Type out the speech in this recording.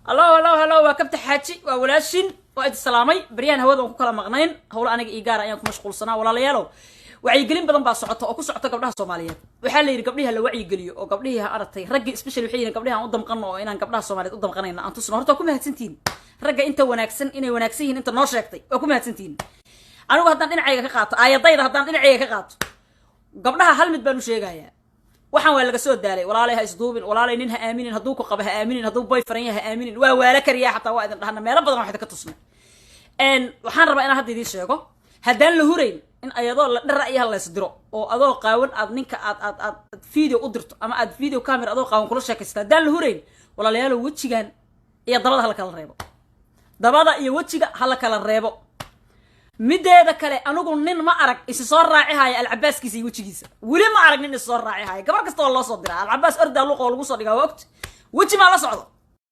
Hallo, hallo, hallo, waa Kabta Xaaji, waa walaashin, waa idi salaamay. Baryahan hawada waan ku kala maqnayn, hawlo aniga ii gaara ayaan ku mashquulsanaa. Walaalayaalow, wacyigelin badan baa socota oo ku socota gabdhaha Soomaaliyeed. Waxaa la yidhi gabdhihi ha la wacyigeliyo oo gabdhihii ha aragtay raggii especially. Waxay yihiin gabdhihi aan u damqano oo inaan gabdhaha Soomaaliyeed u damqanayna aan tusno. Horta waa ku mahadsantihiin ragga inta wanaagsan, inay wanaagsan yihiin inta noo sheegtay, waa ku mahadsantihiin. Anigu haddaan dhinacayga ka qaato, aayadayda haddaan dhinacayga ka qaato, gabdhaha hal mid baan u sheegayaa. Waxaan waa laga soo daalay. Walaalay, ha isduubin. Walaalay, nin ha aaminin. Hadduu ku qabo ha aaminin, hadduu boyfriend yahay ha aaminin. Waa waala kariyaa, xataa waa idin dhahna, meelo badan waxda ka tusnay. Waxaan rabaa inaan hadda idiin sheego, haddaan la hurayn in ayadoo la dhara iyo lays diro oo adoo qaawan aad ninka aad video u dirto ama aad video camera adoo qaawan kula sheekaysato, haddaan la hurayn, walaalayaalo, wejigan iyo dabada hala kala reebo, dabada iyo wejiga hala kala reebo. Mideeda kale, anigu nin ma arag isi soo raacihaya alcabaaskiisa iyo wejigiisa. Weli ma arag nin isi soo raacihaya. Gabar kasta waa loo soo diraa alcabaas, ordaa luuqa oo lagu soo dhigaa, waa ogta. Weji maa la socdo.